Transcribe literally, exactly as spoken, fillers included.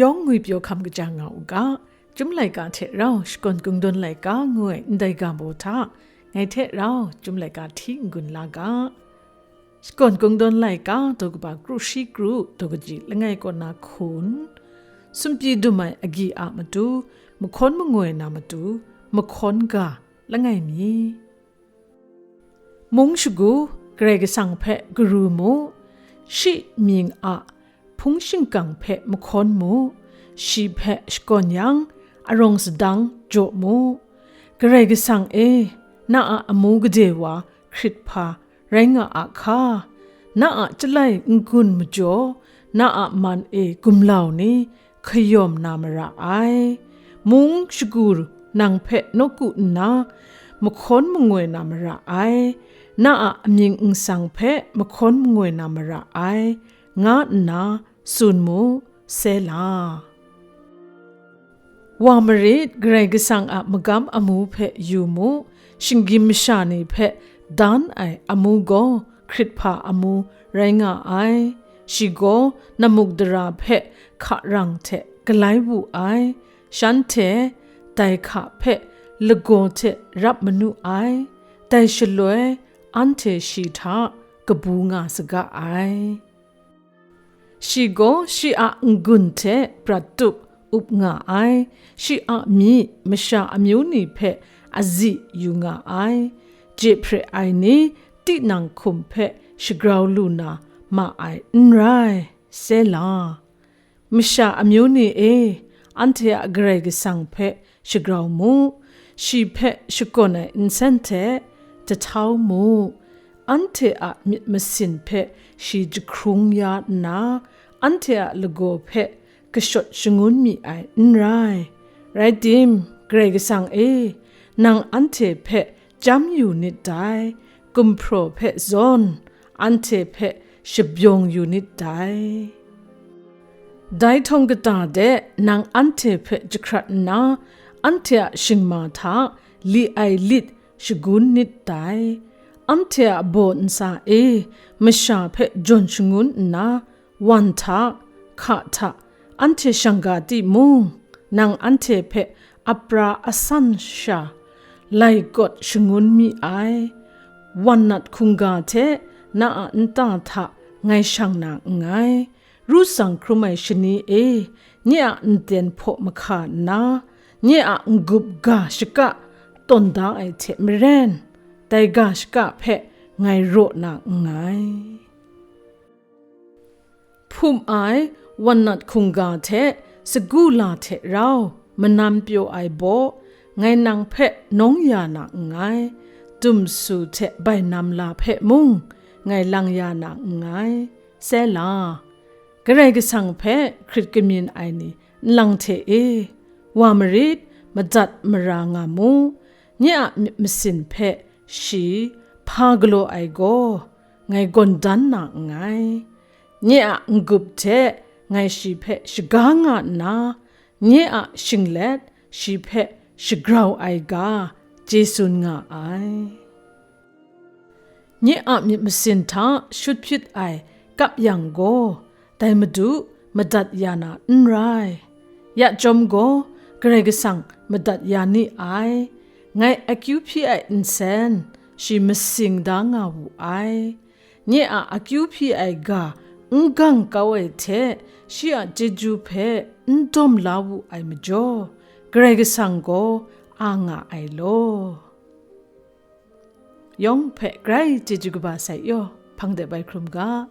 Yawng ngwipyaw hkam kaja nga u ga, Chyum laika hte rau Shakawn Kungdawn laika ngu ai ndai ga baw hta, ngai hte rau Chyum laika hti n-gun la ga. Shakawn Kungdawn laika daw kaba kru shi kru daw kaji langai kaw na hkun, sumpyi dum ai agyi a matu, mahkawn mangoi na matu, mahkawn ga langai mi. Mung shagu Karai Kasang hpe garu mu, shi mying a hpung shingkang hpe mahkawn mu, shi hpe shakawn yang, arawng sadang jaw mu. Karai Kasang e, na a amu gade wa hkrit hpa rai nga a hka? Na a chyalai n-gun majaw, na a man e gumlau ni kayawm na mara ai. Mung shagu nang hpe nawku nna mahkawn mangoi na mara ai, na a amying nsang hpe mahkawn mangoi na mara ai, nga nna tsun mu, Sela. Wa marit, Karai Kasang a magam amu hpe yu mu, shinggyim masha ni hpe dan ai amu gaw hkrit hpa amu rai nga ai. Shi gaw namuk dara hpe hka rang hte galai wu ai, shanhte dai hka hpe lagaw hte rap manu ai, dai shaloi anhte shi hta kabu nga saga ai. Shi gaw shi a n-gun hte prat tup up nga ai, shi a myi masha amyu ni hpe azi yu nga ai, je hpre ai ni tinang hkum hpe shagrau lu na ma ai n rai, Sela. Masha amyu ni e, anhte a Karai Kasang hpe shagrau mu, shi hpe shakawn ai nsen hte jahtau mu. Anhte a myit masin hpe shi jahkrung ya nna, anhte a lagaw hpe kashawt shangun mi ai n rai. Rai tim, Karai Kasang e, nang anhte hpe chyam yu nit dai, gumhpraw hpe zawn anhte hpe shabawng yu nit dai. Dai htawng kata de nang anhte hpe jahkrat nna, anhte a shingma hta li ai lit shagun nit dai. Anhte a baw ntsa e masha hpe jawn shangun nna, wan hta, hka hta, anhte shang-ga timung, nang anhte hpe apra asan sha lai kawt shangun mi ai. Wan nat hkungga hte na a nta hta ngai shang na nngai. Ru tsang hkrum ai shani e, nye a nten hpaw mahka nna, nye a n-gup ga shaka tawn da ai hte maren, dai ga shaka hpe ngai raw na nngai. Hpum ai wan nat hkungga hte sagu la hte rau manam pyaw ai baw, ngai nang hpe nawng ya na nngai, dumsu hte bainam la hpe mung ngai lang ya na nngai. Sela. Karai Kasang hpe hkrit kamyin ai ni nlang hte e, wa marit, madat mara nga mu. Nye a myit masin hpe shi hpa galaw ai gaw, ngai gawn dan na nngai. Nye a n-gup hte ngai shi hpe shaga nga nna, nye a shinglet shi hpe shagrau ai ga chye tsun nga ai. Nye a myit masin hta shut hpyit ai kap yang gaw, dai Madu madat ya na n rai. Ya chyawm gaw, Karai Kasang madat ya ni ai. Ngai akyu hpyi ai nsen, shi masing da nga wu ai. Nye a akyu hpyi ai ga n gang kau ai hte, shi a chyeju hpe n dawm la wu ai majaw, Karai Kasang gaw a nga ai law. Yawng hpe grai chyeju kaba sai yaw, hpang de bai hkrum ga.